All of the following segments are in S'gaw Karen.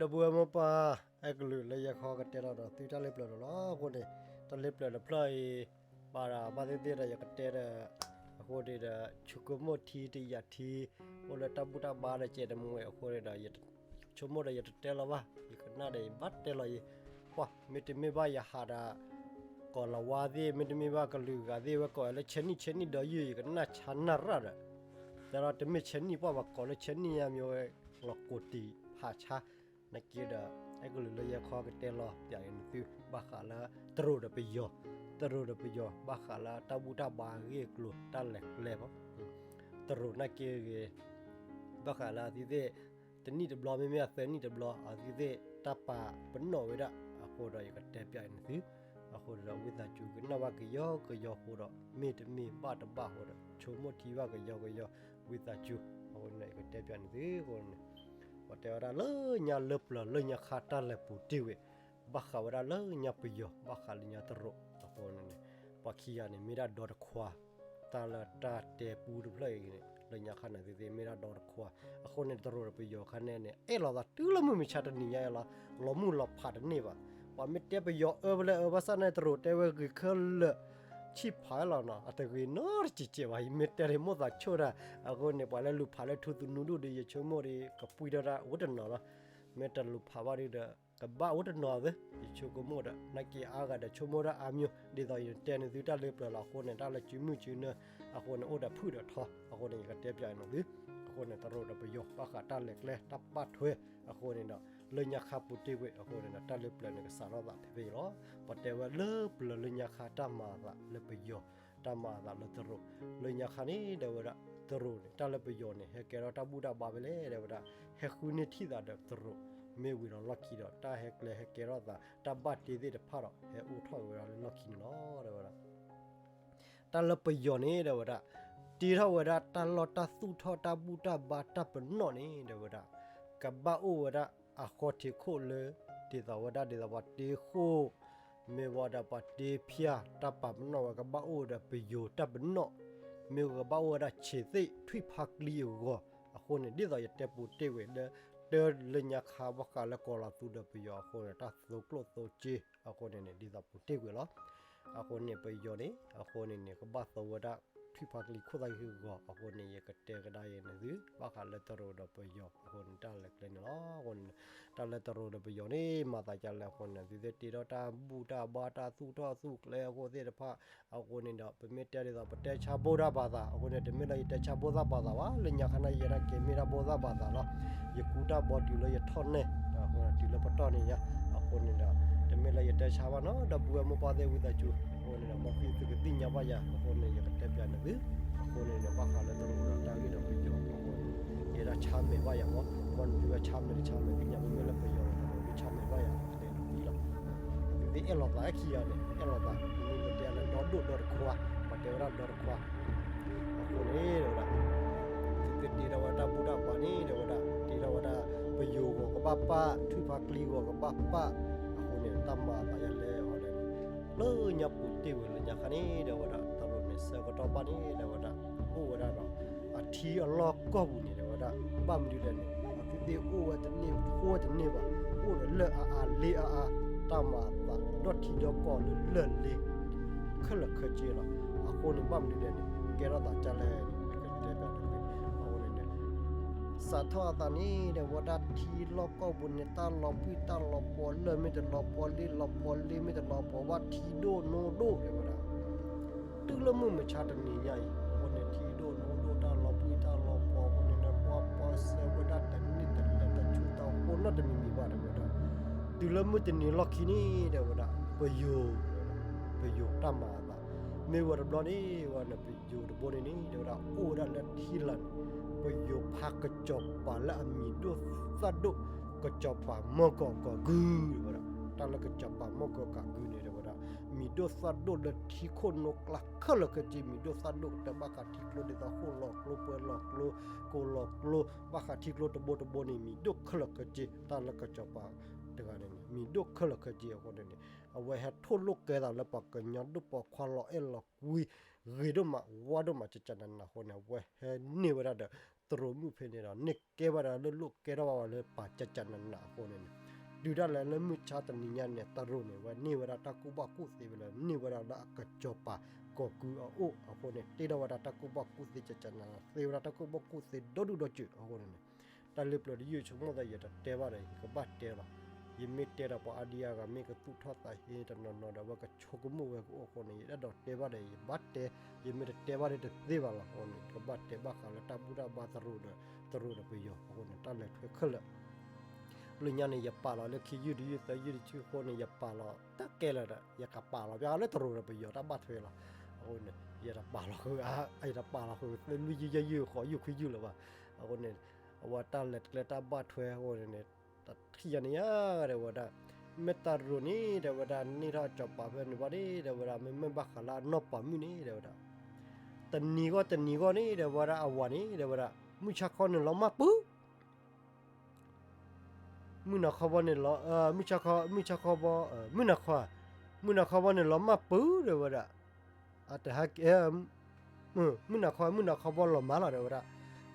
ဒီပုၢ်ဝဲၢ်မိၢ်ပၢ်, အဲကလုာ်လၢယဲခီကတဲလီၤဒီးသုတၢ်လၢပျၢၤလီၤလီၤ. အဃိန့ၣ် တၢ်လၢပျၢၤတဖျၢၣ်အံၤ ဘၣ်ဒီးဘၣ်သ့ၣ်သ့ၣ်ဒီးယကတဲဒီး အဃိန့ၣ်ဒီး ဆိကမိၣ်ထံတယာ်ထံ အိၣ်လၢတၢ်ဘူၣ်တၢ်ဘါဒီးကဲတမှဲအဃိန့ၣ်ဒီး ယဆိကမိၣ်ဒီးယတတဲလီၤဘၣ်, ယကနၣ်ဒီးယဘၣ်တဲလီၤယံၤ, ပှၤ မ့တမ့ၢ်ဘၣ်ယဟးဒီး ကီၤလၤဝါသ့ၣ် မ့တမ့ၢ်ဘၣ်ကလုာ်ဂၤသ့ၣ် ဝဲကိးလၢဆဲနံၣ်ဆဲနံၣ်ဒီးယုၢ် ယကနၣ်ဆါနၢ်ရၣ်ဒီး တၢ်ဒီးတမ့ၢ်ဆဲနံၣ်ပှၢ်ဘၣ် ကိးလၢဆဲနံၣ်ညါမ့ၢ်ဝဲ လီၤကိးတံာ်ဖးဆါ နာ်က့ဒီး အဲကလုာ်လၢယဲခီကတဲလီၤပၠးအံၤနသု ဘၣ်ဃးလၢတရူးဒီးပယီၤ, တရူးဒီးပယီၤ ဘၣ်ဃးလၢတၢ်ဘူၣ်တၢ်ဘါအဂ့ၢ်အကျိၤ တၢ်လဲၤကျဲမး, တရူးနာ်က့ဂ့ၤ ဘၣ်ဃးလၢအသုသ့ၣ် တနံၣ်တဘျီ မ့မ့ၢ်အသၢနံၣ်တဘျီ အသုသ့ၣ်တၢ်ပာ်ပနီၣ်ဝဲဒၣ် အဃိဒီးယကတဲပၠးအံၤနသု, အဃိဒီးဝံသးစူၤကနၣ်ဘၣ်ကယီကယီအဃိဒီး မ့တမ့ၢ်ဘၣ်တဘၣ်အဃိဒီး ဆိကမိၣ်ထံဘၣ်ကယီကယီ ဝံသးစူၤ, အဃိန့ၣ် ယကတဲပၠးနသုအဃိန့ၣ် ပှၤတဲဝဲဒၣ်လၢညါလၢပျၢၤလၢညါခါတၢ်လဲၤပူၤတ့ၢ်ဝဲ, ဘၣ်ဃးဝဲဒၣ်လၢညါပယီၤ ဘၣ်ဃးလၢညါတရူး အဃိန့ၣ်န့ၣ် ပှၤခံဂၤန့ၣ် မ့ၢ်ဒၣ်ဒီတခွါ, တၢ်လၢတၢ်တဲပူတဖျၢၣ်အံၤန့ၣ် လၢညါခါန့ၣ်သ့ၣ်သ့ၣ် မ့ၢ်ဒၣ်ဒီတခွါ, အဃိန့ၣ် တရူးဒီးပယီၤခါန့ၣ်န့ၣ် အဲၣ်လိာ်သးတုၤလၢမုၢ်မဆါတနံၤညါအံၤလီၤ, လီၤမုၢ်လီၤဖးတန့ၢ်ဘၣ်, ပှၤမ့ၢ်တဲပယီၤအၢဖဲလဲၣ်အၢ ဘၣ်ဆၣ်န့ၣ် တရူးတဲဝဲဂ့ၤခဲလၢာ် ဆံၣ်ဖးလီၤနီၤ အတဂ့ၤနီတစဲးစဲးဘၣ် ယမ့ၢ်တဲဒ်မိၣ်သးဆိၣ်တၢ်, အဃိန့ၣ် ပှၤလၢလူၤဖးလၢထူသနူဒိၣ်ဒီး ယဆိကမိၣ်ဒီး ကပှံၢ်ထီၣ်တၢ်အိၣ်တနီၤလီၤ, မ့ၢ်တလူၤဖးဘၣ်ဒီး ကဘၣ်အိၣ်တနီၤသ့, ယဆိကမိၣ်ဒီး နာ်က့အါဂၤဒီးဆိကမိၣ်ဒၣ်အါမံၤ ဒ်သိးယတဲနသုတၢ်လၢပျၢၤလီၤ အဃိန့ၣ် တၢ်လၢစုမုၢ်စုနၢ အဃိန့ၣ် အိၣ်ဒီးဖုၣ်ဒီးထီ အဃိန့ၣ် ယကတဲပၠးနသု, အဃိန့ၣ် တရူးဒီးပယီၤ ဘၣ်ဃးတၢ်လဲၤကျဲ တၢ်ပာ်ထွဲ အဃိန့ၣ်ဒီး လၢညါခါပူၤတ့ၢ်ဝဲ အဃိန့ၣ်ဒီး တၢ်လၢပျၢၤန့ၣ် ကစးထီၣ်သးဖဲဖဲအံၤလီၤ, ပှၤတဲဝဲလၢပျၢၤလၢညါခါတၢ်မၤအသးလၢပယီၤ တၢ်မၤအသးလၢတရူး, လၢညါခါန့ၣ် တဲဝဲဒၣ် တရူးန့ၣ် တၢ်လၢပယီၤန့ၣ် ဟဲကဲထီၣ်တၢ်ဘူၣ်တၢ်ဘါဖဲလဲၣ် တဲဝဲဒၣ် ဟဲဃုန့ၢ်ထံၣ်သးဒီးတရူး, မ့ၢ်ဝံၤဒီးလီၢ်ခံဒီး တၢ်ဟဲကျဲဟဲကဲထီၣ်သး တၢ်ဘၣ်တ့သ့ၣ်တဖၣ်ဒီး ဟဲအိၣ်ထီၣ်က့ၤဝဲဒၣ်လၢလီၢ်ခံန့ၣ်လီၤ တဲဝဲဒၣ် တၢ်လၢပယီၤန့ၣ် တဲဝဲဒၣ် တ့ထီၣ်ဝဲဒၣ်တၢ်လီၢ်တၢ်သူၣ်ထီၣ်တၢ်ဘူၣ်တၢ်ဘါတၢ်ပနီၣ်န့ၣ် တဲဝဲဒၣ် ကဘၣ်အိၣ်ဝဲဒၣ်အဃီထံးခိၣ်လၢ ဒ်သိးဝဲဒၣ်ဒ်သိးပှၤတ့ဃိၣ်, မ့ၢ်ဝဲဒၣ်ပှၤတ့ဖၠၣ်တၢ်ပာ်ပနီၣ်ဝဲ ကဘၣ်အိၣ်ဝဲဒီးပယီၤတၢ်ပနီၣ်, မ့ၢ်ဝဲကဘၣ်အိၣ်ဝဲဒၣ်ဆံးသ့ၣ်ထွံၣ်ဖါကျံအဂီၢ်, အဃိန့ၣ် ဒ်သိးယတဲပူၤတ့ၢ်ဝဲလၢ တၢ်လၢညါခါဘၣ်ဃးလၢကီၤလၤသူဒီးပယီၤအဃိန့ၣ် တၢ်သိကျိၣ်သိစ့အဃိန့ၣ်န့ၣ် ဒ်သိးပူၤတ့ၢ်ဝဲလီၤ. အဃိန့ၣ် ပယီၤန့ၣ် အဃိန့ၣ်န့ၣ် ကဘၣ်သိဝဲဒၣ် ထွံၣ်ဖါကျံခိၣ်သၣ်ဂ့ၢ်အဂီၢ် အဃိန့ၣ် ယကတဲကဒါအံၤန့ၣ်သု ဘၣ်ဃးလၢတရူးဒီးပယီၤအဃိန့ၣ် တၢ်လဲၤကျဲန့ၣ်လီၤ. အဃိန့ၣ် တၢ်လၢတရူးဒီးပယီၤန့ၣ် မၤသးဒ်လဲၣ်အဃိန့ၣ် သုသ့ၣ်တ့ထီၣ်တၢ်ဘူၣ်တၢ်ဘါတၢ်သူၣ်ထီၣ်သူၣ်ကျဲအဃိသ့ၣ်တဖၣ် အဃိန့ၣ်ဒီး ပမ့ၢ်တဲဒ်သိး ပတဲဆါဘိၣ်တၢ်ဘၣ်သး အဃိန့ၣ် တမ့ၢ်လၢယတဲဆါဘိၣ်တၢ်ဘၣ်သးဘၣ် လၢညါခါန့ၣ် ယဲဒၣ်က့ၤမ့ၢ်ဒၣ်ဘိၣ်တၢ်ဘၣ်သးလီၤ. ယကူတၢ်ဘီတုၤလၢယထီၣ်နဲၣ် အဃိန့ၣ် တုၤလၢပတီၢ်န့ၣ်ညါ အဃိန့ၣ်ဒီး တမ့ၢ်လၢယတဲဆါဘၣ်နီၤ ဒီပုၢ်ဝဲၢ်မိၢ်ပၢ်သ့ၣ်ဝံသးစူၤ အဃိန့ၣ်ဒီး မ်သုသုကသ့ၣ်ညါဘၣ်ယၤ အဃိန့ၣ် ယကတဲပၠးန့ၣ်သု အဃိန့ၣ်ဒီး ဘၣ်ဃးလၢတရူးဒီးတၢ်ဂ့ၢ်ဒီးပယီၤအဃိန့ၣ် ယဲဒၣ်ဆါမဲာ်ဘၣ်ယၤမး မ်နသုဝဲဆါမဲာ်တဆါမဲာ် သ့ၣ်ညါမ့မ့ၢ်လၢပယီၤဒီးတရူး သုဆါမဲာ်ဘၣ်ယၤ တဲနသုလီၤ. သုသ့ၣ်အဲၣ်လိာ်သးခံဂၤန့ၣ် အဲၣ်လိာ်သး မ့ၢ်ပတဲလၢဒီဒိၣ်ဒီတခွါ ပှၤတဲဝဲဒၣ်ဒီတခွါ အဃိန့ၣ် တဲဝဲဒၣ် သုသ့ၣ်တ့ထီၣ်ဝဲဒၣ်တၢ်ဘူၣ်တၢ်ဘါန့ၣ် တဲဝဲဒၣ် တ့ထီၣ်ဝဲဒၣ် ပယီၤဂီၤကဘၣ်ပာ် ထွံၣ်ဖါကျံဂီၤကဘၣ်ပာ် အဃိန့ၣ် တၢ်မၤအသးယၤလဲၣ်အီၤလဲၣ်န့ၣ် လၢညါပူၤတ့ၢ်ဝဲလၢညါခါန့ၣ် တဲဝဲဒၣ် တရူးန့ၣ် ဆၢကတီၢ်ဘၣ်န့ၣ် တဲဝဲဒၣ် အိၣ်ဝဲဒၣ်ဒီး အထံအလီၢ်ကီၢ်ပူၤန့ၣ် တဲဝဲဒၣ် ဘၣ်မနုၤလဲၣ်န့ၣ် အသုသ့ၣ်အိၣ်ဝဲတန့ၢ် ဃိတန့ၢ်ဘၣ် အိၣ်ဒီးလၢၢ်အါအါလ့အါအါ တၢ်မၤအသးဒီၣ်ထံဒီၣ်ကီၢ်လၢလၢၢ်လ့ ခဲလၢာ်ခဲဆ့လီၤ. အဃိန့ၣ် ဘၣ်မနုၤလဲၣ်န့ၣ် ကဲထီၣ်သးဒ်လဲၣ်န့ၣ် ကတဲဘၣ်တၢ် အဃိန့ၣ် စးထီၣ်အသးန့ၣ် တဲဝဲဒၣ်ထံလီၢ်ကီၢ်ပူၤန့ၣ် တၢ်လီၤပှံၢ်တၢ်လီၤပီၤ လၢၢ်မ့ၢ်တလီၤပီၤ လ့လီၤပီၤ လ့မ့ၢ်တလီၤပီၤဘၣ် ထံဒိၣ်နိဒိၣ် တဲဝဲဒၣ် တုၤလၢမုၢ်မဆါတနံၤညါအံၤ အဃိန့ၣ် ထံဒိၣ်နိဒိၣ် တၢ်လီၤပှံၢ်တၢ်လီၤပီၤအဃိန့ၣ် ပှၤပီၢ်ဆၢဝဲဒၣ်တန့ၢ်တလဲၤတဆူတၢ်အိၣ်နီတမံၤမံၤဘၣ် တဲဝဲဒၣ် တုၤလၢမုၢ်တနံၤလီၢ်ခံန့ၣ် တဲဝဲဒၣ် ပယိၤ ပယိၤတၢ်မၤအသး မ့ၢ်ဝဲတဘျီန့ၣ် ဝဲန့ၣ် ပယိၤတဘိန့ၣ်န့ၣ် တဲဝဲဒၣ် အိၣ်ဝဲဒၣ်လၢထံလာ်န့ၣ် ပယိၤဖးကစီၤပၤလၢအမံၤဒိၣ်သၣ်ဒိၣ် ကစီၤပၤမီၢ်ကီၤကီၤကုၢ် တဲဝဲဒၣ် တၢ်လၢကစီၤပၤမီၢ်ကီၤကီၤကုၢ်န့ၣ် တဲဝဲဒၣ် မံၤဒိၣ်သၣ်ဒိၣ်လၢထံခိၣ်နိကျါခဲလၢာ်ခဲဆ့ မံၤဒိၣ်သၣ်ဒိၣ် တဘၣ်ဃးထံကျိဒ်သိးဃိၣ်လီၤကျိ ပှဲၤလီၤကျိ ကိၢ်လီၤကျိ ဘၣ်ဃးထံကျိတဘိတဘိန့ၣ် မံၤဒိၣ်ခဲလၢာ်ခဲဆ့ တၢ်လၢကစီၤပၤတဂၤန့ၣ်န့ၣ် မံၤဒိၣ်ခဲလၢာ်ခဲဆ့အဃိန့ၣ်န့ၣ် အဝဲဟဲထိၣ်လိာ်ကဲသးလၢပှၤကညီဒိၣ်ပိာ်ခွါလီၤအဲၣ်လီၤကွံ ဂ့ၤဒိၣ်မး ဝါဒိၣ်မး ကကနနၤအဃိန့ၣ် အဝဲဟဲန့ၢ်ဝဲဒၣ်ဒီး တရူးမုၣ်ဖဲန့ၣ်ဒီး န့ၢ်ကဲဝဲဒၣ်လၢလိၣ်ကဲထီၣ်ဘၣ်ဝဲလၢပၢ်ကၠးကၠးနးနးအဃိန့ၣ်န့ၣ်, တုၤဒၣ်လဲာ်လၢမုၢ်ဆါတနံၤညါန့ၣ် တရူးန့ၣ် ဝဲန့ၢ်ဝဲဒၣ်တၢ်ကူၣ်ဘၣ်ကူၣ်သ့ဝဲလၢ န့ၢ်ဝဲဒၣ်လၢအကစီၤပၤကီၢ်ကုၢ်အအိၣ်အဃိန့ၣ် တ့ထီၣ်ဝဲဒၣ်တၢ်ကူၣ်ဘၣ်ကူၣ်သ့ကၠးကၠးနးနး သ့ဝဲဒၣ်တၢ်ကူၣ်ဘၣ်ကူၣ်သ့ဒီဒူၣ်ဒီစၢၤအဃိန့ၣ်န့ၣ်, တၢ်လၢပျၢၤတယုၢ်ဆိကမိၣ်သး ယတတဲဘၣ်ဒီး ယကဘၣ်တဲလီၤ. ယမ့ၢ်တဲဒီးပှၤအါဒံအါဂၤ မ့ၢ်ကသူၣ်ထီၣ်သးဟ့တနီၤနီၤဒီး အဝဲကဆိကမိၣ်ဝဲကအိၣ်အဃိန့ၣ် ယအဲၣ်ဒိးတဲဘၣ်ဒီး ယဘၣ်တဲ, ယမ့ၢ်တတဲဘၣ်ဒီးတသ့ဘၣ်လီၤ. အဃိန့ၣ် ကဘၣ်တဲဘၣ်ဃးလၢတၢ်ဘူၣ်တၢ်ဘါတရူးဒီး တရူးဒီးပယီၤအဃိန့ၣ် တၢ်လဲၤထွဲခဲလၢာ် လၢညါန့ၣ် ယပာ်လီၤလၢခံယုၢ်တယုၢ်သၢယုၢ်တယုၢ်အဃိန့ၣ် ယပာ်လီၤတၢ်ကဲလၢာ်ဒီး ယကပာ်လီၤဘၣ်ဃးလၢတရူးဒီးပယီၤတၢ်ဘၣ်ထွဲလီၤ. အဃိန့ၣ် ယတပာ်လီၤဃုာ်, ယတပာ်လီၤဃုာ်သၢလွံၢ်ယုၢ်ယဲၢ်ယုၢ်ဃိးယုၢ်ခွံယုၢ်လၢၤဘၣ်. အဃိန့ၣ် အဝဲတၢ်လဲၤတကျဲတၢ်ဘၣ်ထွဲအဃိန့ၣ်န့ၣ် တထံၣ်ညါန့ၣ်ယါဒီးဝဲဒၣ် မ့ၢ်တရူးန့ၣ် ဒီးဝဲဒၣ်န့ၢ်ထီၣ်စီၤပၤဖဲန့ၣ်ဘၣ်န့ၣ် ဒီးဝဲဒၣ် မ့မ့ၢ်ဘၣ်ဃးလၢအနီၢ်ပၤမုၣ်န့ၣ် ဒီးဝဲဒၣ် တနံၤဂီၢ်တနံၤဂီၢ်န့ၣ် ဒီးဝဲဒၣ်အဝၤန့ၣ် ဒီးဝဲဒၣ် မုၢ်ဆါခီန့ၣ်လီၤမၢ်ပူၤ မုၢ်နၤခီဘီန့ၣ်လီၤ, မုၢ်ဆါခီ, မုၢ်ဆါခီဘီ, မုၢ်နၤခီ, မုၢ်နၤခီဘီန့ၣ်လီၤမၢ်ပူၤ ဒီးဝဲဒၣ်, အတဟဲက့ၤ, မုၢ်နၤခီ, မုၢ်နၤခီဘီလီၤမၢ်လီၤ ဒီးဝဲဒၣ်,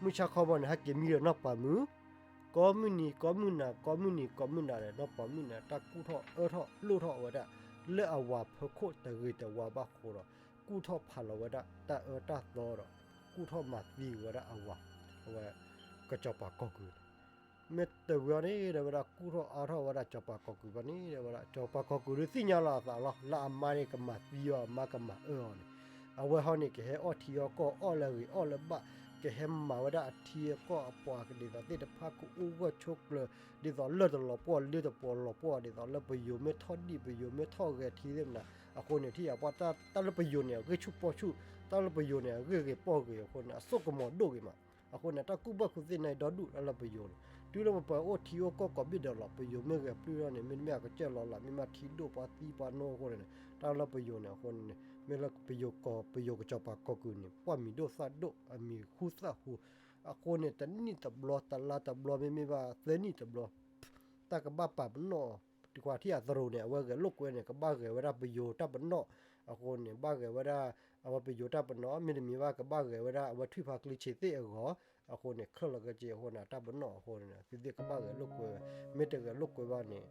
မုၢ်ဆါခီဘီန့ၣ် ဟဲက့ၤမံဒီးနီၢ်ပၤမုၣ်, ကိးမုၢ်နံၤကိးမုၢ်နၤ ကိးမုၢ်နံၤကိးမုၢ်နၤဒီး နီၢ်ပၤမုၣ်န့ၣ် တၢ်ကူၣ်ထီၣ်အၢထီၣ်လိၣ်ထီၣ်ဝဲဒၣ် လၢအဝၤဖၢခိၣ်တဂ့ၤတဝါဘၣ်ဃိဒီး ကူၣ်ထီၣ်ဖးလီၤဝဲဒၣ်တၢ်အၢတၢ်သီဒီး ကူၣ်ထီၣ်မၤသံဝဲဒၣ်အဝၤ, အဝဲ ကစီၤပၤကီၢ်ကုၢ်န့ၣ် မ့ၢ်တဝံၤအီၤန့ၣ် ဒီးဝဲဒၣ်ကူၣ်ထီၣ်အါထီၣ်ဝဲဒၣ်စီၤပၤကီၢ်ကုၢ်ဘၣ်န့ၣ် ဒီးဝဲဒၣ် စီၤပၤကီၢ်ကုၢ်ဒီးသ့ၣ်ညါလီၤအသးလီၤ လၢအမါန့ၣ်ကမၤသံအီၤ အမါကမၤအၢအီၤန့ၣ်, အဝဲဟီန့ၣ် ကဟဲအီၣ်ထံအီၣ်ကီၢ် အီၣ်လၢအဂ့ၤအီၣ်လၢဘၣ်, ကဟဲမၤဝဲဒၣ်အထံအကီၢ်အပှၤကဒ်သိးသ့ၣ်တဖၣ် ကအိၣ်ဂၢၢ်ဆိးကျၢၤ ဒ်သိးလၢၢ်တလီၤပှီၢ် လၢၢ်တပီၤလီၤပှီၢ် ဒ်သိးလၢပယိၤမ့ၢ်ထီၣ်ဒံၣ် ပယိၤမ့ၢ်ထီၣ်ဂဲၤထံသ့ၣ်မနၤ, အဃိန့ၣ် ထံၣ်ယၤပှၤ တၢ်လၢပယိၤန့ၣ် အဂ့ၢ်ဆူၣ်ပီၢ်ဆူၣ်, တၢ်လၢပယိၤန့ၣ် အဂ့ၢ်ဂ့ၤပီၢ်ဂ့ၤအဃိန့ၣ် အစိကမီၤဒိၣ်ဂ့ၤမး, အဃိန့ၣ် တၢ်ကူၣ်ဘၣ်ကူၣ်သ့န့ၣ် ဒီဒူၣ်တၢ်လၢပယိၤန့ၣ်, တုၤလၢပပှၤအိၣ်ထံအိၣ်ကီၢ်ကိးဘ့ၣ်ဒဲးလီၤ ပယိၤမ့ၢ်ဂဲၤပျုၢ်ထီၣ်န့ၣ် မ့တမ့ၢ်အကစၢၢ်လီၤလး မ့မ့ၢ်ထံဒိၣ်ပှၤသံပှၤနိအဃိန့ၣ် တၢ်လၢပယိၤန့ၣ် အဃိန့ၣ် မ့ၢ်လၢပယိၤကီၢ် ပယိၤကစီၤပၤကီၢ်ကုၢ်န့ၣ် ပှၢ်မံၤဒိၣ်သၣ်ဒိၣ် အမံၤဟူသၣ်ဟူ, အဃိန့ၣ် တနံၣ်တဘျီ တလါတဘျီ မ့မ့ၢ်ဘၣ်သၢနံၣ်တဘျီ တၢ်ကဘၣ်ပာ်ပနီၣ်, တကွၢ်ထံၣ်အသရိာ်န့ၣ် အဝဲဂဲၤလိာ်ကွဲန့ၣ် ကဘၣ်ဂဲၤဝဲဒၣ်ပယိၤတၢ်ပနီၣ်, အဃိန့ၣ် ဘၣ်ဂဲၤဝဲဒၣ် အဝဲပယိၤတၢ်ပနီၣ် မ့တမ့ၢ်ဘၣ် ကဘၣ်ဂဲၤဝဲဒၣ် အဝဲထွံၣ်ဖါကျံဆံးသ့ၣ်အဂီၢ်, အဃိန့ၣ် ချၢၣ်လီၤက့ၤအဃိန့ၣ် တၢ်ပနီၣ်အဃိန့ၣ် သုသ့ၣ်ကဘၣ်ဂဲၤလိာ်ကွဲဝဲ, မ့ၢ်တဂဲၤလိာ်ကွဲဘၣ်န့ၣ်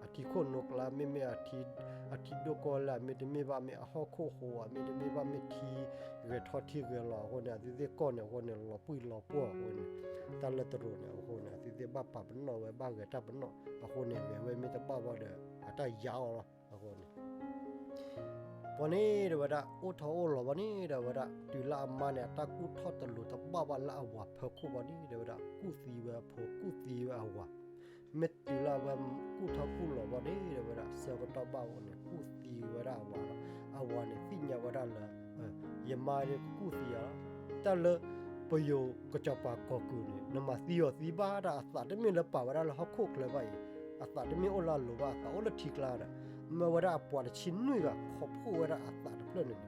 အထံခိၣ်နိကျါ မ့မ့ၢ် အထံဒိၣ်ကီၢ်လၢ မ့တမ့ၢ်ဘၣ် မ့ၢ်အဟီၣ်ခိၣ်ဃိဧါ မ့တမ့ၢ်ဘၣ် မ့ၢ်ထံဂဲၤထီၣ်ထံဂဲၤလီၤအဃိန့ၣ် အသုသ့ၣ်ကီၢ်န့ၣ်အဃိန့ၣ် လီၤပှံၢ်လီၤပှီၢ်အဃိန့ၣ် တၢ်လၢတရူးန့ၣ်အဃိန့ၣ် အသုသ့ၣ်ဘၣ်ပာ်ပနီၣ်ဝဲ ဘၣ်ဂဲၤတၢ်ပနီၣ် အဃိန့ၣ် ဂဲၤဝဲမ့ၢ်တဘၣ်ဘၣ်ဒီး အတၢ်ယါအီၤလီၤ အဃိန့ၣ် ပှၤန့ၣ်ဒီးဝဲဒၣ် အိၣ်ထီၣ်အိၣ်လီၤဘၣ်န့ၣ်ဒီးဝဲဒၣ် တုၤလၢအမါန့ၣ် အတၢ်ကူၣ်ထီၣ်တလိၤတဘၣ်ဘၣ်လၢအဝၤဖၢခိၣ်ဘၣ်န့ၣ်ဒီးဝဲဒၣ် ကူၣ်သံဝဲအဖိ ကူၣ်သံဝဲအဝၤ, မ့ၢ်တုၤလၢအဝဲကူၣ်ထီၣ်ကူၣ်လီၤဘၣ်န့ၣ်ဒီးဝဲဒၣ် ဆၢကတီၢ်ဘၣ်အဃိန့ၣ် ကူၣ်သံဝဲဒၣ်အဝၤဒီး အဝၤန့ၣ်သ့ၣ်ညါဝဲဒၣ်လၢ ယမါန့ၣ်ကူၣ်သံယၤလီၤ, တၢ်လၢ ပယိၤကစီၤပၤကီၢ်ကုၢ်န့ၣ် နမၤသံအီၤသံဘၣ်ဒၣ်အသးတမ့ၢ်လၢပာ်ဝဲဒၣ်လၢဟီၣ်ခိၣ်ချၢဘၣ်အံၤ, အသးတမ့ၢ်အိၣ်လၢအလိၤဘၣ် အသးအိၣ်လၢထံကျါဒီး မၢဝဲဒၣ်အပှၤတဆံနွံဂၤ ခိးဖှိၣ်ဝဲဒၣ်အသးတဖျၢၣ်န့ၣ်န့ၣ်,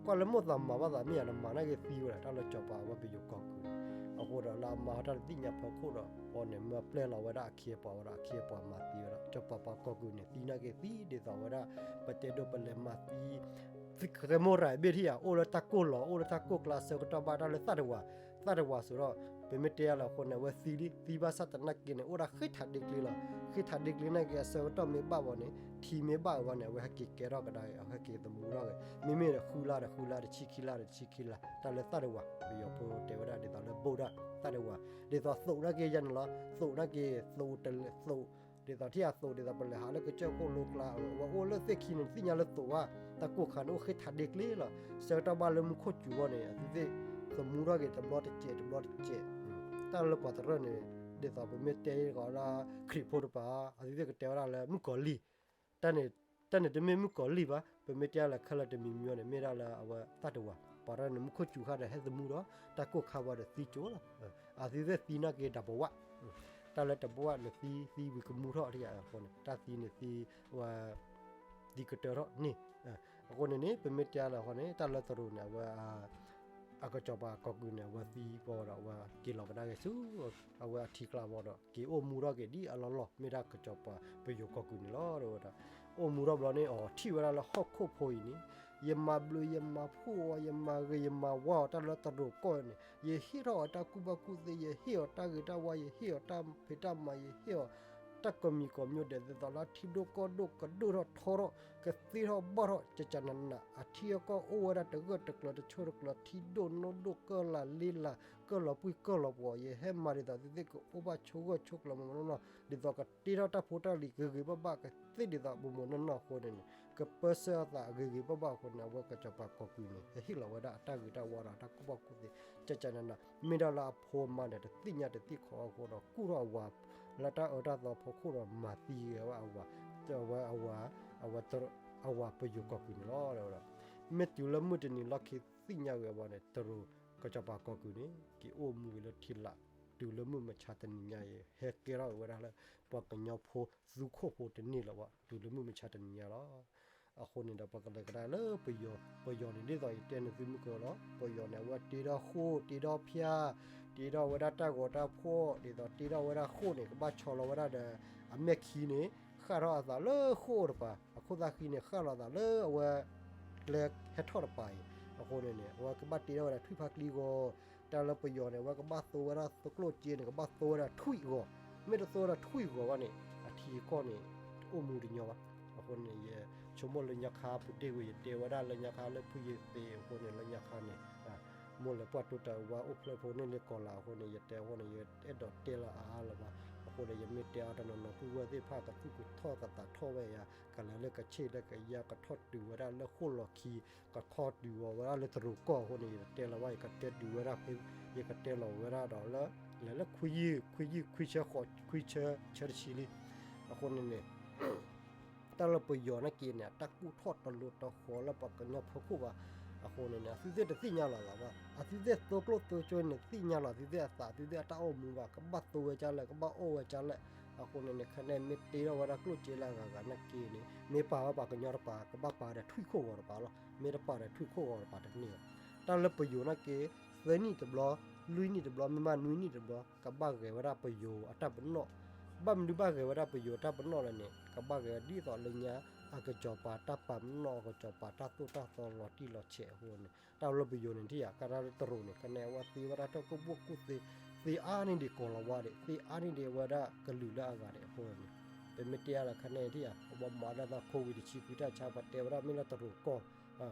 ကွၢ်လၢမိၣ်သးမၤဘၣ်သးမ့ၢ်ယၤ နမၤနာ်က့သံဝဲဒၣ် တၢ်လၢစီၤပၤဝဲပယိၤကီၢ်ကုၢ်န့ၣ်, အဃိဒီးလၢအမါဟီၣ်တၢ်တသ့ၣ်ညါဖီခိၣ်ဒီး အီၤန့ၣ် မၢပျဲလီၤဝဲဒၣ်အခ့အပှၤဝဲဒီး အခ့အပှၤမၤသံဝဲဒၣ် စီၤပၤပှၤကီၢ်ကုၢ်န့ၣ် သံနာ်က့သံ ဒ်သိးဝဲဒၣ် ပတဲဒိးပလဲၤမၤသံ သံကကဲမိၢ်ရၤဘ့ၣ်ထံၣ်ယၤ အိၣ်လၢတၢ်ကိၢ်လီၤ အိၣ်လၢတၢ်ကိၢ်ကျါ ဆၢကတီၢ်ဘၣ်တၢ်လၢသၣ်တဝၤ, သၣ်တဝၤစိဒီး ပမ့ၢ်တဲယၤလၢအဃိန့ၣ် အဝဲသံလံ သံဘၣ်ဆၣ်သနာ်က့န့ၣ် အိၣ်ဒၣ်ဃ့ထးဒ့ကျ့လီၤ, ဃ့ထးဒ့ကျ့နာ်က့ အဆၢကတီၢ်မ့ၢ်ဘၣ်ဘၣ်န့ၣ် ထံမ့ၢ်ဘၣ်အဝဲန့ၣ် အဝဲဟဲက့ၤကဲထီၣ်ကဒါက့ၤ အဝဲဟဲက့ၤသမူထီၣ်က့ၤ မ့မ့ၢ်ဒီးဃုလါဒီးဃုလါ တဆံခံလါဒီးတဆံခံလါ တၢ်လၢသၣ်တဝၤ ပယီၤဖိတဲဝဲဒၣ်ဒ်သိးလၢဘိၣ်ဒၣ် သၣ်တဝၤ ဒ်သိးသိးနာ်က့ယဲန့ၣ်လီၤ, သိးနာ်က့ သိးတလဲ သိး ဒ်သိးထံၣ်အသိး ဒ်သိးပလဲၤဟးလၢကစၢၢ်ခိၣ်လိကျါ အဝဲအိၣ်လၢသ့ၣ်ခံန့ၣ် သ့ၣ်ညါလၢသိးဘၣ်, တၢ်ကိၢ်ခါန့ၣ် အိၣ်ဃ့ထးဒ့ကျ့လီၤ, ဆၢကတီၢ်ဘၣ်လၢမူခိၣ်စူၤဘီန့ၣ် အသုသ့ၣ် သမူထီၣ်က့ၤတဘျီတစဲး တဘျီတစဲး, တၢ်လၢပှၤတရၢၣ်န့ၣ် ဒ်သိးပမ့ၢ်တဲဃီလၢ ခရံာ်ဖိတပၤ အသုသ့ၣ်ကတဲဝဲဒၣ်လၢမုၣ်ကီၤလံၢ် တၢ်န့ၣ် တၢ်န့ၣ်တမ့ၢ်မုၣ်ကီၤလံၢ်ဘၣ်, ပမ့ၢ်တဲလၢခဲလၢာ်တမံၤမံၤန့ၣ် မ့ၢ်ဒၣ်လၢအဝဲသၣ်တဝၤ, ပှၤတရၢၣ်န့ၣ် မူခိၣ်စူၤခါဒီးဟဲသမူဒီး တၢ်ကိၢ်ခါဘီဒီးသံကၠိလီၤ, အသုသ့ၣ်သံနာ်က့တဘဝ, တၢ်လၢတဘဝန့ၣ်သံ သံဝံၤကမူထီၣ်အဃိန့ၣ် တၢ်သံန့ၣ်သံ ဝဲ သံကတၢၢ်ထီၣ်န့ၣ်, အဃိန့ၣ်န့ၣ် ပမ့ၢ်တဲလၢအဃိန့ၣ် တၢ်လၢတရူးန့ၣ် အဝဲ အကစီၤပၤကီၢ်ကုၢ်န့ၣ် အဝဲသံဘီဒီး အဝဲက့ၤလီၤကဒါက့ၤဆူ အဝဲအထံကျါဘီဒီး က့ၤအိၣ်မူထီၣ်က့ၤဒ်အလီၢ်လီၢ် မ့ၢ်ဒၣ်ကစီၤပၤပယီၤကီၢ်ကုၢ်န့ၣ်လီၤ. ဒီးဝဲဒၣ် အိၣ်မူထီၣ်ဘျီန့ၣ် အီၤထံၣ်ဝဲဒၣ်လၢဟီၣ်ခိၣ်ဖိအံၤန့ၣ် ယမၤဘျုးယမၤဖှိၣ်အီၤ ယမၤဂ့ၤယမၤဝါအီၤ တၢ်လၢတရူးကီၢ်န့ၣ် ယဟ့ၣ်ထီၣ်အီၤတၢ်ကူၣ်ဘၣ်ကူၣ်သ့ ယဟ့ၣ်အီၤတၢ်ဂ့ၤတၢ်ဝါ ယဟ့ၣ်အီၤတၢ်ဖံးတၢ်မၤ ယဟ့ၣ်အီၤ တၢ်ကိးမံၤကိးမျိုးဒဲး ဒ်သိးလၢထံဒိၣ်ကီၢ်ဒိၣ် ကဒိၣ်ထီၣ်ထီထီၣ် ကသ့ထီၣ်ဘၣ်ထီၣ် ကကနနး အထံအကီၢ်အိၣ်ဝဲဒၣ်တဂၢၢ်တကျၢၤ တဆိတကျၢၤ ထံဒိၣ်နိဒိၣ် ကၢၢ်လၤလ့လၤ ကၢၢ်လီၤပှံၢ်ကၢၢ်လီၤပှီၤ ယဟဲမၤဒ်သိးသုသ့ၣ်ကအိၣ်ဘၣ်ဆိဂၢၢ်ဆိကျၢၤမုၢ်မုၢ်နီၢ်နီၢ် ဒ်သိးကတ့ထီၣ်တၢ်ဖိတၢ်လံၤဂ့ၤဂ့ၤဘၣ်ဘၣ် ကသ့ဒ်သိးမုၢ်မုၢ်နီၢ်နီၢ်အဃိန့ၣ်န့ၣ် ကပၢဆှၢအသးဂ့ၤဂ့ၤဘၣ်ဘၣ်အဃိန့ၣ် အဝဲကစီၤပၤကီၢ်ကုၢ်န့ၣ် ဟ့ၣ်လီၤဝဲဒၣ်အတၢ်ဂ့ၤတၢ်ဝါဒီးတၢ်ကူၣ်ဘၣ်ကူၣ်သ့ ကကနနး မ့ၢ်ဒၣ်လၢအဖိမါန့ၣ် တသ့ၣ်ညါတသ့ၣ်ခီအဃိဒီး ကူၣ်ထီၣ်အဝၤ လၢတၢ်အၢတၢ်သီဖီခိၣ်ဒီး မၤသံဂ့ၤဝဲအဝၤ ဝဲအဝၤ အဝၤ အဝၤပယိၤကီၢ်ကုၢ်န့ၣ်လီၤ. မ့ၢ်တုၤလၢမုၢ်တနံၤလီၢ်ခံသ့ၣ်ညါဂ့ၤအဝၤန့ၣ် တရူးကစီၤပၤကီၢ်ကုၢ်န့ၣ် က့ၤအိၣ်မူဝဲလၢထံလာ် တုၤလၢမုၢ်မဆါတနံၤညါအံၤ ဟဲကဲထီၣ်ဝဲဒၣ်လၢ ပှၤကညီဖိသူခိၣ်ဖိတန့ၢ်လၢၤဘၣ် တုၤလၢမုၢ်မဆါတနံၤညါလီၤ. အဃိန့ၣ်ဒီး ပကလဲၤကဒါလၢပယီၤ ပယီၤန့ၣ် ဒ်သိးယတဲန့ၣ်သုမုၢ်ကလီၤ ပယီၤန့ၣ် အဝဲတ့ထီၣ်ဃိၣ် တ့ထီၣ်ဖၠၣ် တ့ထီၣ်ဝဲဒၣ်တၢ်ဂီၤတၢ်ဖှီၣ် ဒ်သိးတ့ထီၣ်ဝဲဒၣ်ဃိၣ်န့ၣ် ကဘၣ်ဆီလီၤဝဲဒၣ်ဒီး အမဲၢ်ခံန့ၣ် ဃၣ်ထီၣ်အသးလၢဃိၣ်တပၤ အခိၣ်သၣ်ဃံန့ၣ် ဃၣ်လီၤသးလၢအဝဲ ကျဲဟဲထီၣ်တပၤအံၤ အဃိန့ၣ်န့ၣ် အဝဲကဘၣ်တ့ထီၣ်ဝဲဒၣ်ထွံၣ်ဖါကျံဂီၤ တၢ်လၢပယီၤန့ၣ် အဝဲကဘၣ်သိဝဲဒၣ်သိကျိၣ်စ့န့ၣ် ကဘၣ်သိဝဲဒၣ်ထွံၣ်ဂီၤ မ့ၢ်တသိဝဲဒၣ်ထွံၣ်ဂီၤဘၣ်န့ၣ် အထံအကီၢ်န့ၣ် တအိၣ်မူတညီဘၣ်. အဃိန့ၣ် ယဆိကမိၣ်လၢညါခါပူၤတ့ၢ်ဝဲ ယတဲဝဲဒၣ်လၢညါခါလၢဖုယသ့အဃိန့ၣ် လၢညါခါန့ၣ် မိၢ်လဲၤပှၢ်တိတၢ်ဝါအိၣ်ဖျဲၣ်ဖိန့ၢ်လၢကီၢ်လၢ်အဃိန့ၣ် ယတဲအဃိန့ၣ် ယအဲၣ်ဒိးတဲလၢအအါလၢၤဘၣ်. အဃိဒီး ယမ့ၢ်တဲအါတနီၤနီၤ ပုၢ်ဝဲၢ်သ့ၣ်တဖၣ်ကသူၣ်ကထီၣ်ကသးထီၣ်ဝဲယၤ ကလဲၤလၢကဆ့ၣ်လၢကယါ ကထီၣ်တုၤဝဲဒၣ်လၢဃိၣ်လီၤခံ ကထီၣ်တုၤဝဲဒၣ်လၢတရူးကီၢ်အဃိန့ၣ် ယတတဲလၢၤဘၣ် ယကတဲတုၤဝဲဒၣ်ဖဲ ယကတဲလီၤဝဲဒၣ်ဒီးလၢ လဲၤလၢခွံယုၢ် ခွံယုၢ် ခွံဆၢဃိး ခွံဆၢ ဆၢတဆံလံ. အဃိန့ၣ်န့ၣ် တၢ်လၢပယီၤနာ်က့န့ၣ် တၢ်ကူၣ်ထီၣ်တလိၤတဃီၤလၢပှၤကညီဖီခိၣ်ဘၣ်. အဃိန့ၣ်န့ၣ် အသုသ့ၣ်တသ့ၣ်ညါလီၤသးဘၣ် အသုသ့ၣ်သိကျိၣ်သိကၠိန့ၣ် သ့ၣ်ညါလီၤ အသုသ့ၣ်အသး အသုသ့ၣ်အတၢ်အိၣ်မူဘၣ် ကဘၣ်သိဝဲဒ်လဲၣ် ကဘၣ်အိၣ်ဝဲဒ်လဲၣ်. အဃိန့ၣ်န့ၣ် ခဲန့ၣ်မ့ၢ်တ့ထီၣ်ဝဲဒၣ်ကျိၣ်စ့လၢအဂၤဂၤနာ်က့န့ၣ် မ့ၢ်ပာ်ဝဲပှၤကညီတပၤ ကဘၣ်ပာ်ဒီးထွံၣ်ခိၣ်ဂီၤတပၤလီၤ. မ့ၢ်တပာ်ဒီးထွံၣ်ခိၣ်ဂီၤတပၤတန့ၢ်ဘၣ်. တၢ်လၢပယီၤနာ်က့ သၢနံၣ်တဘျီ လွံၢ်နံၣ်တဘျီ မ့ၢ်မးနွံနံၣ်တဘျီ ကဘၣ်ဂဲၤဝဲဒၣ်ပယီၤအတၢ်ပနီၣ်. ဘၣ်မနုၤဘၣ်ဂဲၤဝဲဒၣ်ပယီၤတၢ်ပနီၣ်လဲၣ်န့ၣ် ကဘၣ်ဂဲၤဒ်သိးလၢညါ အကစီၤပၤတၢ်ပာ်ပနီၣ် အကစီၤပၤတၢ်သိၣ်တၢ်သီလီၤတံၢ်လီၤဆဲးအဃိန့ၣ် တၢ်လၢပယီၤန့ၣ်ထံၣ်ဧါ ကဒါလၢတရူးန့ၣ် ကနဲၣ်အဝဲသ့ဝဲဒၣ်တၢ်ကူၣ်ဘၣ်ကူၣ်သ့ သ့အါန့ၢ်ဒံးကီၢ်လီၤဝါဒံး သ့အါန့ၢ်ဒံးဝဲဒၣ်ကလုာ်လၢအဂၤဒံးအဃိန့ၣ် ပမ့ၢ်တဲအါလၢခါန့ၣ်ထံၣ်ဧါ ပမၤဒၣ်သး COVID တဆံခွံတၢ်ဆါ ပှၤတဲဝဲဒၣ်မ့ၢ်လၢတရူးကီၢ်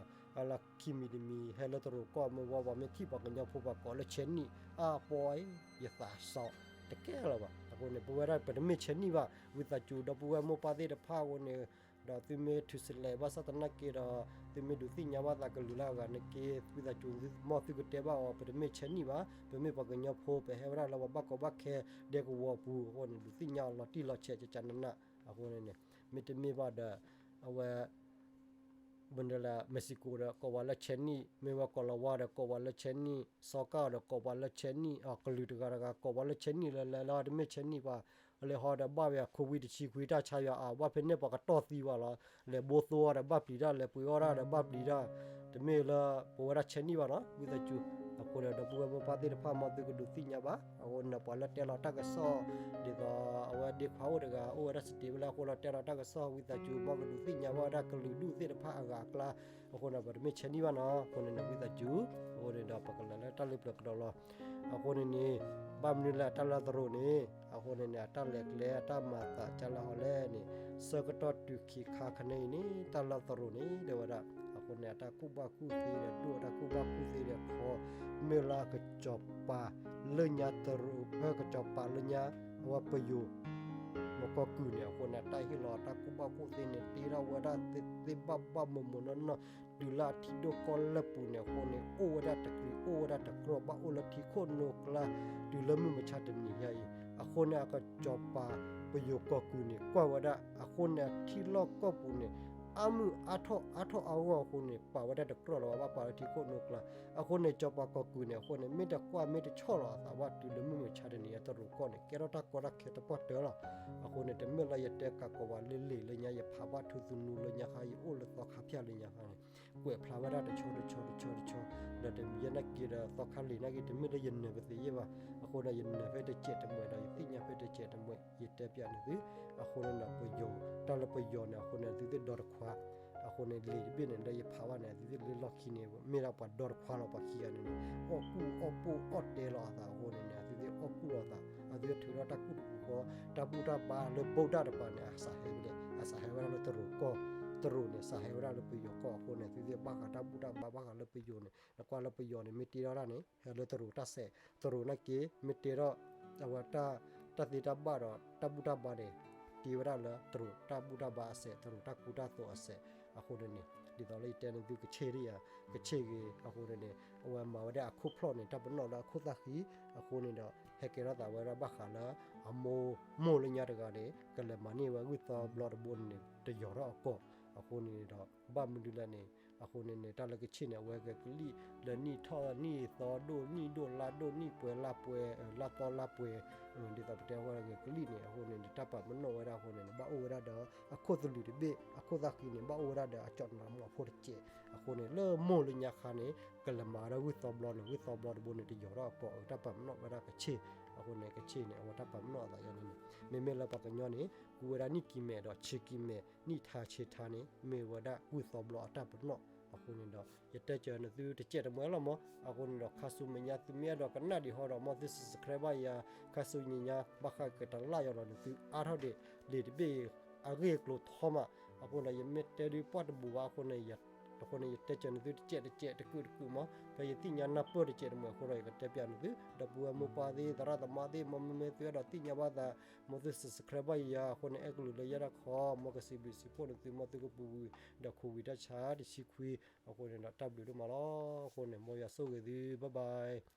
လၢခံမံၤတမံၤ ဟဲလၢတရူးကီၢ်မ့ၢ်ဝဲ ပှၤမ့ၢ်ထံၣ်ပှၤကညီဖိပှၤကိးလၢဆဲးနံၣ် အါပီအံၤ ယသးစီ တကဲလၢၤဘၣ်. အဃိန့ၣ် ပဝဲဒၣ်ပတမ့ၢ်ဆဲးနံၣ်ဘၣ် ဝံသးစူၤဒီပုၢ်ဝဲၢ်မိၢ်ပၢ်သ့ၣ်တဖၣ်အဃိန့ၣ် ဒီးသုမ့ၢ်ထုးစလဲးဘၣ်ဆၣ်သနာ်က့ဒီး သုမ့ၢ်ဒုးသ့ၣ်ညါဘၣ်သးကလုာ်လၢအဂၤနာ်က့ ဝံသးစူၤ မ်သုကတဲဘၣ်အီၤ ပတမ့ၢ်ဆဲးနံၣ်ဘၣ် ပမ့ၢ်ပှၤကညီဖိ ပဟဲဝဲဒၣ်လၢပှၤဘၣ်ကီဘၣ်ခဲဒဲကဝီၤပူၤအဃိန့ၣ် ဒုးသ့ၣ်ညါအီၤလီၤတံၢ်လီၤဆဲး ကကနန အဃိန့ၣ်န့ၣ် မ့တမ့ၢ်ဘၣ်ဒီး အဝဲ မ့ၢ်ဒ်လဲၣ် Mexico ဒီးကိးပှၤလၢဆဲးနံၣ် မ့ၢ်ဝဲကီၢ်လီၤဝါဒီးကိးပှၤလၢဆဲးနံၣ် စီၤကၣ်ဒီး ကိးပှၤလၢဆဲးနံၣ် အကလုာ်တဂၤတဂၤ ကိးပှၤလၢဆဲးနံၣ်လၢလဲၤလီၤ တမ့ၢ်ဆဲးနံၣ်ဘၣ် လဲၤဟီဒီးဘၣ်ဝဲ COVID တဆံခွံတၢ်ဆါယွၤအါ ဘၣ်ဖဲန့ၣ်ပှၤကတီၢ်သံဘၣ်လီၤ လဲၤဘိသိအီၤဒီးဘၣ်ပျံၤတၢ် လဲၤပှ့ၤအီၣ်တၢ်ဒီးဘၣ်ပျံၤတၢ် တမ့ၢ်လၢပဝဲဒၣ်ဆဲးနံၣ်ဘၣ်နီၤ ဝံသးစူၤ အဃိန့ၣ်ဒီပုၢ်ဝဲၢ်မိၢ်ပၢ်သ့ၣ်တဖၣ် မ်သုကဒုးသ့ၣ်ညါဘၣ် အဃိန့ၣ်ပှၤလၢတဲလီၤတၢ်ကစီၣ် ဒ်သိးအဝဲဒ့ခွါအိၣ်တဂၤ အိၣ်ဝဲဒၣ် state ဝဲလၢအဃိလီၤ တဲလီၤတၢ်ကစီၣ် ဝံသးစူၤ မ်ကဒုးသ့ၣ်ညါဘၣ်ဝဲဒၣ်ကလုာ်ဒူၣ်သ့ၣ်တဖၣ်အဂၤအကျါ အဃိန့ၣ် ပတမ့ၢ်ဆဲးနံၣ်ဘၣ်နီၤ အဃိန့ၣ်န့ၣ် ဝံသးစူၤ အဃိန့ၣ်ဒီးပကလဲၤလၢတၢ်လၢပျၢၤကဒီးလီၤ အဃိန့ၣ်န့ၣ် ဘၣ်မနုၤလဲၣ် တၢ်လၢတရူးန့ၣ် အဃိန့ၣ်န့ၣ် အတၢ်လဲၤကျဲအတၢ်မၤသးကၢလၢဟီလဲၣ်န့ၣ် ဆၢကတီၢ်တုၤခံခါခါန့ၣ်အံၤန့ၣ် တၢ်လၢတရူးန့ၣ် တဲဝဲဒၣ် အဃိန့ၣ် အတၢ်ကူၣ်ဘၣ်ကူၣ်သ့ဒီး ဒိၣ်အတၢ်ကူၣ်ဘၣ်ကူၣ်သ့ဒီး ခီ မ့ၢ်လၢအကစီၤပၤလၢညါတရူး ဖဲကစီၤပၤလၢညါ အဝဲပယိၤ မကီၢ်ကုၢ်န့ၣ် အဃိန့ၣ် အတၢ်ဟ့ၣ်လီၤတၢ်ကူၣ်ဘၣ်ကူၣ်သ့န့ၣ် တ့ထီၣ်ဝဲဒၣ်သ့သ့ဘၣ်ဘၣ်မိၢ်မိၢ်နီၢ်နီၢ် တုၤလၢအထံဒိၣ်ကီၢ်လၢပူၤန့ၣ် အဃိန့ၣ် အိၣ်ဝဲဒၣ်တကြံး အိၣ်ဝဲဒၣ်တကြီ ဘၣ်အိၣ်လၢထံခိၣ်နိကျါ တုၤလၢမုၢ်မဆါတနံၤညါအံၤ အဃိန့ၣ် အကစီၤပၤပယိၤကီၢ်ကုၢ်န့ၣ် ကွၢ်ဝဲဒၣ် အဃိန့ၣ် အထံလီၢ်ကီၢ်ပူၤန့ၣ် အါမုၢ်အါထီၣ်အါထီၣ်အါဂီၢ်အဃိန့ၣ် ပာ်ဝဲဒၣ်တကြီလီၤ ဘၣ်ပာ်လၢထံခိၣ်နိကျါ အဃိန့ၣ် စီၤပၤကီၢ်ကုၢ်န့ၣ် အဃိန့ၣ် မ့ၢ်တကွၢ်မ့ၢ်တဆီၣ်လီၤအသးဘၣ် တုၤလၢမုၢ်မဆါတနံၤအံၤ တရူးကီၢ်န့ၣ် ကဲထီၣ်တၢ်ကီတၢ်ခဲတပှၢ်တၢၢ်လီၤ. အဃိန့ၣ် တမ့ၢ်လၢယတဲကးကိးပှၤလၢလံာ်လၢညါ ယဖးဘၣ်ထူသနူလၢညါခါ ယအိၣ်လၢသီခါဖၠၣ်လၢညါခါန့ၣ် ကွဲးဖျါဝဲဒၣ်တဆီတဆီတဆီတဆီ ဒီးတမံၤယဲနာ်က့ဒီး သီခါလံာ်နာ်က့ တမ့ၢ်လၢယနၢၤကသ့ယဲၢ်ဘၣ်. အဃိဒီးယနၢၤဖဲတစဲးတမှဲးဒီး ယသ့ၣ်ညါဖဲတစဲးတမှဲး ယတဲပျးန့ၢ်သု အဃိန့ၣ်ဒီးပယီၤ တၢ်လၢပယီၤန့ၣ် အဃိန့ၣ် သုသ့ၣ်ဒီတခွါ အဃိန့ၣ် လံာ်တဘ့ၣ်န့ၣ် လၢယဖးဘၣ်န့ၣ် အသုသ့ၣ်လၢလီၢ်ခံန့ၣ် မ့ၢ်ဒၣ်ပှၤဒီတခွါလီၤ ပှၤခံဂၤန့ၣ်န့ၣ် အီၣ်ကူၣ်အီၣ်ပိၢ်အီၣ်တဲလီၤအသးအဃိန့ၣ်န့ၣ် အသုသ့ၣ်အီၣ်ကူၣ်လီၤအသး အသုသ့ၣ်ထုးထီၣ်တၢ်ကူၣ်တပူၤဃီ တၢ်ဘူၣ်တၢ်ဘါလၢ ဗုဒ္ဓ တပၤန့ၣ် အစးဟဲဝဲဒၣ် အစးဟဲဝဲဒၣ်လၢတရူးကီၢ် တရူးန့ၣ် စးဟဲဝဲဒၣ်လၢပယီၤကီၢ်အဃိန့ၣ် အသုသ့ၣ်ဘၣ်ဃးတၢ်ဘူၣ်တၢ်ဘါ ဘၣ်ဃးလၢပယီၤန့ၣ် နကွၢ်လၢပယီၤန့ၣ် မ့ၢ်တ့ထီၣ်တၢ်န့ၣ် ဟဲလၢတရူးတၢ်စဲး တရူးနာ်က့ မ့ၢ်တ့ထီၣ် အဝဲ တၢ်သ့တၢ်ဘၣ်ဒီး တၢ်ဘူၣ်တၢ်ဘါန့ၣ် တ့ဝဲဒၣ်လၢတရူးတၢ်ဘူၣ်တၢ်ဘါအစဲး တရူးတၢ်ကူတၢ်သိးအစဲး အဃိန့ၣ်န့ၣ် ဒ်သိးလၢယတဲန့ၣ်သုကဆ့ၣ်ဒံးယၤ ကဆ့ၣ်ဂ့ၤ အဃိန့ၣ်န့ၣ် အဝဲမၤဝဲဒၣ်အခိၣ်ဖျီၣ်န့ၣ် တၢ်ပနီၣ်လၢအခိၣ်သၣ်ဃံ အဃိန့ၣ်ဒီး ဟဲကဲထီၣ်သးဝဲဒၣ်ဘၣ်ဃးလၢ အမိၢ်မိၢ်လၢညါတဂၤန့ၣ် ကလဲၤမၤန့ၢ်ဝဲဂုၢ်သီဘျီတဘိန့ၣ်န့ၣ် တယီၤထီၣ်အကီၢ် အဃိန့ၣ်ဒီး ဘၣ်မနုၤလဲၣ်န့ၣ် အဃိန့ၣ်န့ၣ် တၢ်လၢကဆ့ၣ်န့ၣ် အဝဲဂဲၤကလံၣ်လၢနံၣ်ထီၣ်နံၣ်သီ ဒိၣ်နံၣ်ဒိၣ်လါဒိၣ် နံၣ်ပှဲၤလါပှဲၤ လါသီလါပှဲၤ ဒ်သိးပတဲဝဲဂဲၤကလံၣ်န့ၣ် အဃိန့ၣ်န့ၣ် တၢ်ပာ်ပနီၣ်ဝဲဒၣ်အဃိန့ၣ်န့ၣ် ဘၣ်အိၣ်ဝဲဒၣ်ဒီး အခိၣ်သလုးတဘ့ၣ် အခိၣ်သၣ်ဃံန့ၣ် ဘၣ်အိၣ်ဝဲဒၣ်ဒီးအကၠီၣ်နါမူအဖိတစဲး အဃိန့ၣ် လၢမိၢ်လၢညါခါန့ၣ် ကလဲၤမၤဝဲဒၣ်ဂုၢ်သီဘျီန့ၣ် ဂုၢ်သီဘျီတဘိန့ၣ် တယီၤထီၣ်အကီၢ် အတၢ်ပာ်ပနီၣ်ဝဲဒၣ်ကဆ့ၣ် အဃိန့ၣ် ကဆ့ၣ်န့ၣ် အဝဲတၢ်ပာ်ပနီၣ်အသးယါန့ၣ်န့ၣ် မ့မ့ၢ်လၢပှၤကညီန့ၣ် ကူဝဲဒၣ်နံၣ်ကံၤမဲာ်ဒီးဆံကံၤမဲာ် နံၣ်ထါဆံထါန့ၣ် မ့ၢ်ဝဲဒၣ်ဂုၢ်သီဘျီအတၢ်ပနီၣ် အဃိန့ၣ်ဒီး ယတဲစၢၤနသုတစဲးတမှဲလီၤမး အဃိန့ၣ်ဒီး ခါဆူမဲာ်ညါသုမ့ၢ်အဲၣ်ဒိးကနၣ်ဒံးဟီဒီး မ်သု subscribe ဘၣ်ယၤ ခါဆူညါ ဘၣ်ဃးကတလၢ်ယီၤဒီးနသုအါထီၣ်ဒံး လံာ်တဘ့ၣ်အဂ့ၢ်အကျိၤထီမး အဃိန့ၣ်ဒီး ယမ့ၢ်တဲဒုးပှၢ်တဘူၣ်ဘၣ်အဃိန့ၣ် အဃိန့ၣ် ယတဲစၢၤနသုတစဲးတစဲးတကုာ်တကုာ်မး ဖဲယသ့ၣ်ညါနၢ်ပၢၢ်တစဲးတမှဲအဃိဒီး ယကတဲပျးနသု ဒီပုၢ်ဝဲၢ်မိၢ်ပၢ်သ့ၣ် သရၣ်သမါသ့ၣ် မ်မ့မ့ၢ်သုအဲၣ်ဒိးသ့ၣ်ညါဘၣ်သး မ်သု subscribe ဘၣ်ယၤ အဃိန့ၣ် အဲၣ်ကလုာ်လၢယဲဒၣ်ခီ မ်ကစံးဘျုးစံးဖှိၣ်နသု မ်သုကပူၤကွံာ်ဒီး COVID တၢ်ဆါတဆံခွံ အဃိန့ၣ်ဒီး တၢ်ဘျုးဒိၣ်မးလီၤ အဃိန့ၣ် မ်ယွၤဆိၣ်ဂ့ၤသု bye bye